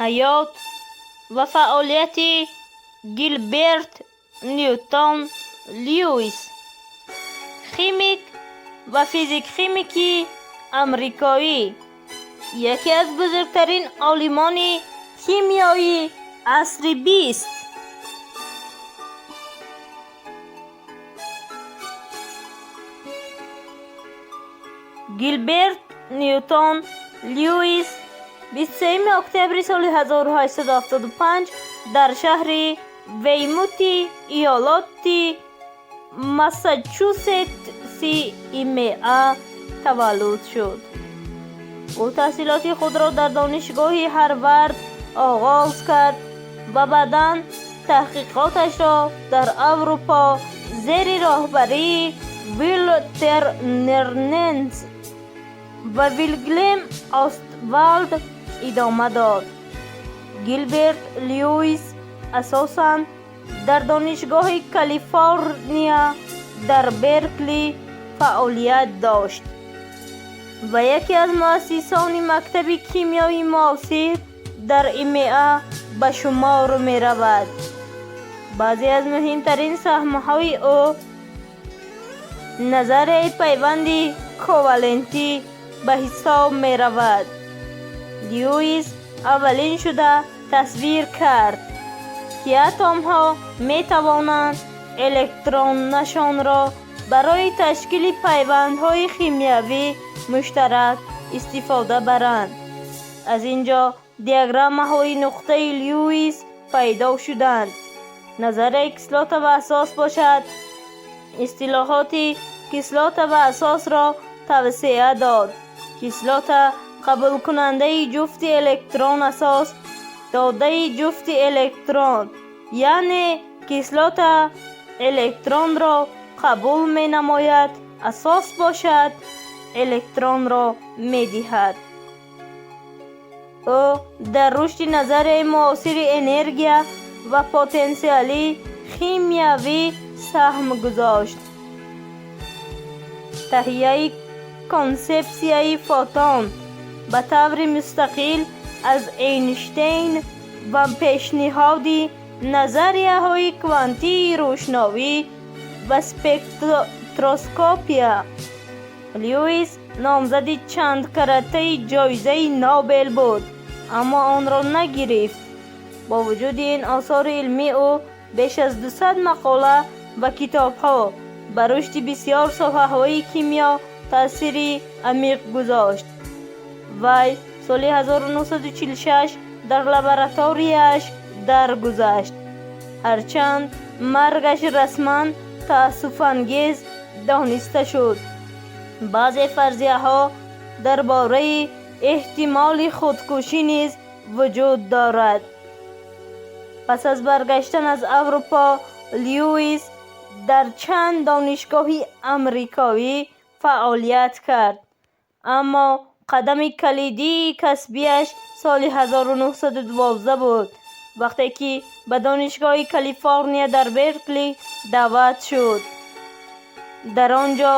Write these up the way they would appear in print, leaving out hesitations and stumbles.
Ҳаёт ва фаъолияти Гилберт Ньютон Льюис, химик ва физик-химики амрикоӣ, яке аз бузургтарин олимони химиёи асри бист. Гилберт Ньютон Льюис 23 октябри соли 1875 дар шаҳри Веймути иёлоти Массачусетси ИМА таваллуд шуд. Ӯ таҳсилоти худро дар Донишгоҳи Ҳарвард оғоз кард ва баъдан таҳқиқоташро дар Аврупо зери роҳбарии Вилтер Нерненц ва Вилгелм Оствалд идома дод. Гилберт Льюис асосан дар Донишгоҳи Калифорния дар Беркли фаъолият дошт ва яке аз муассисони мактаби кимиёи муосир дар ИМА ба шумор меравад. Баъзе аз муҳимтарин саҳмҳои ӯ назарияи пайванди ковалентӣ ба ҳисоб меравад. Льюис аввалин шуда тасвир кард, ки атомҳо метавонанд электронашонро барои ташкили пайвандҳои химиявии муштарак истифода баранд. Аз ин ҷо диаграммаҳои нуқтаи Льюис пайдо шуданд. Назарияи кислота ва асос бошад, истилоҳоти кислота ва асосро тавсеа дод. Кислота қабулкунандаи ҷуфти электрон, асос додаи ҷуфти электрон, яъне кислота электронро қабул менамояд, асос бошад, электронро медиҳад. Ӯ дар рушди назарияи муосири энергия ва потенсиали химиявӣ саҳм гузошт. Таҳияи консепсияи фотон ба таври мустақил аз Эйнштейн ва пешниҳоди назарияҳои квантии рӯшноӣ ва спектроскопия. Льюис номзади чандкаратаи ҷоизаи Нобел буд, аммо онро нагирифт. Бо вуҷуди ин осори илмии ӯ беш аз 200 мақола ва китобҳо ба рушди бисёр соҳаҳои кимиё таъсири амиқ гузошт. Вай соли 1946 дар лабораторияаш даргузашт, ҳарчанд маргаш расман таассуфангез дониста шуд. Баъзе фарзияҳо дар бораи эҳтимоли худкушӣ низ вуҷуд дорад. Пас аз баргаштан аз Аврупо, Льюис дар чанд донишгоҳи амрикоӣ фаъолият кард, аммо қадами калидии касбияш соли 1912 буд, вақте ки ба Донишгоҳи Калифорния дар Беркли даъват шуд. Дар он ҷо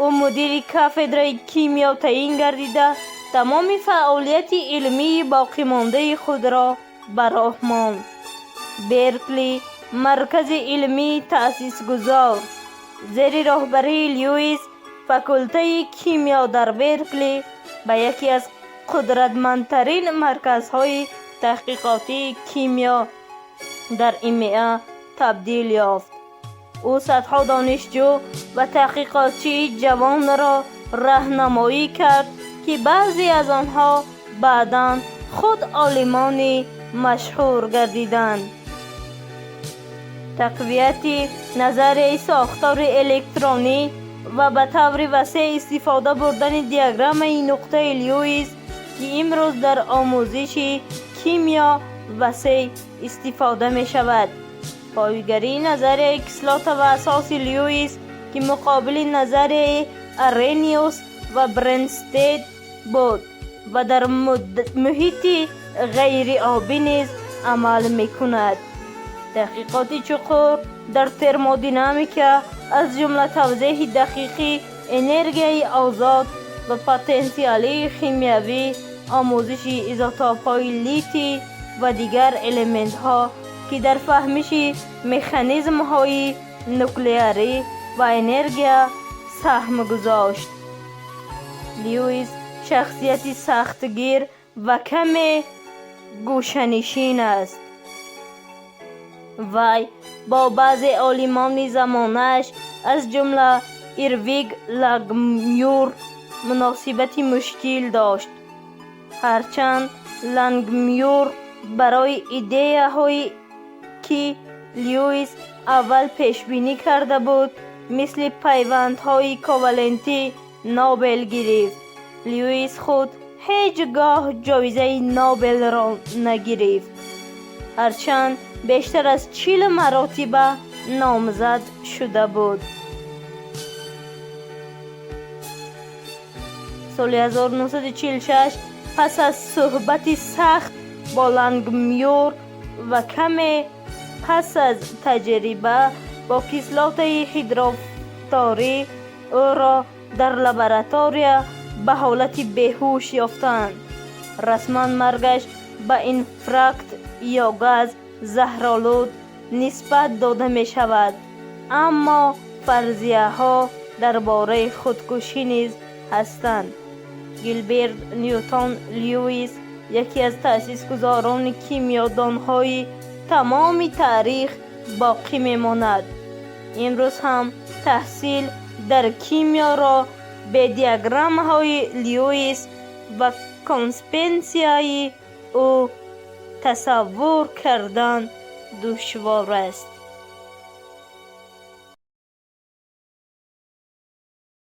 ӯ мудири кафедраи кимиё таъин гардида, тамоми фаъолияти илмии боқимондаи худро ба роҳ монд. Беркли, маркази илмии таъсисгузор. Зери роҳбарии Льюис факултаи кимиё дар Беркли ба яке аз қудратмандтарин марказҳои таҳқиқотии кимиё дар ИМА табдил ёфт. Ӯ садҳо донишҷӯ ва таҳқиқотчии ҷавонро раҳнамоӣ кард, ки баъзе аз онҳо баъдан худ олимони машҳур гардиданд. Тақвияти назарияи сохтори электронӣ ва ба таври васеъ истифода бурдани диаграммаи нуқтаи Льюис, ки имрӯз дар омӯзиши кимиё васеъ истифода мешавад. Пойгарии назарияи кислота ва асоси Льюис, ки муқобили назарияи Аррениус ва Бренстед буд ва дар муҳити ғайриобӣ низ амал мекунад. Таҳқиқоти чуқур дар термодинамика, аз ҷумла тавзеҳи дақиқи энергияи озод ва потенсиали химиявӣ, омӯзиши изотопҳои литий. ва дигар элементҳо, ки дар фаҳмиши механизмҳои нуклеарӣ ва энергия саҳм гузошт. Льюис шахсияти сахтгир ва каме гӯшанишин аст. Вай бо баъзе олимони замонааш, аз ҷумла Ирвинг Лангмюр, муносибати мушкил дошт, ҳарчанд Лангмюр барои идеяҳое, ки Льюис аввал пешбинӣ карда буд, мисли пайвандҳои ковалентӣ, Нобел гирифт, Льюис худ ҳеҷ гоҳ ҷоизаи Нобелро нагирифт, ҳарчанд бештар аз 40 маротиба номзад шуда буд. Соли 1946, пас аз суҳбати сахт бо Лангмюр ва каме пас аз таҷриба бо кислотаи ҳидрофторӣ, ӯро дар лаборатория ба ҳолати беҳуш ёфтанд. Расман маргаш ба инфаркт ё газ заҳролуд нисбат дода мешавад, аммо фарзияҳо дар бораи худкушӣ низ ҳастанд. Гилберт Ньютон Льюис яке аз таъсисгузорони кимиёдонҳои тамоми таърих боқӣ мемонад. Имрӯз ҳам таҳсил дар кимиёро бе диаграммаҳои Льюис ва концепсияи ӯ тасаввур кардан душвор аст.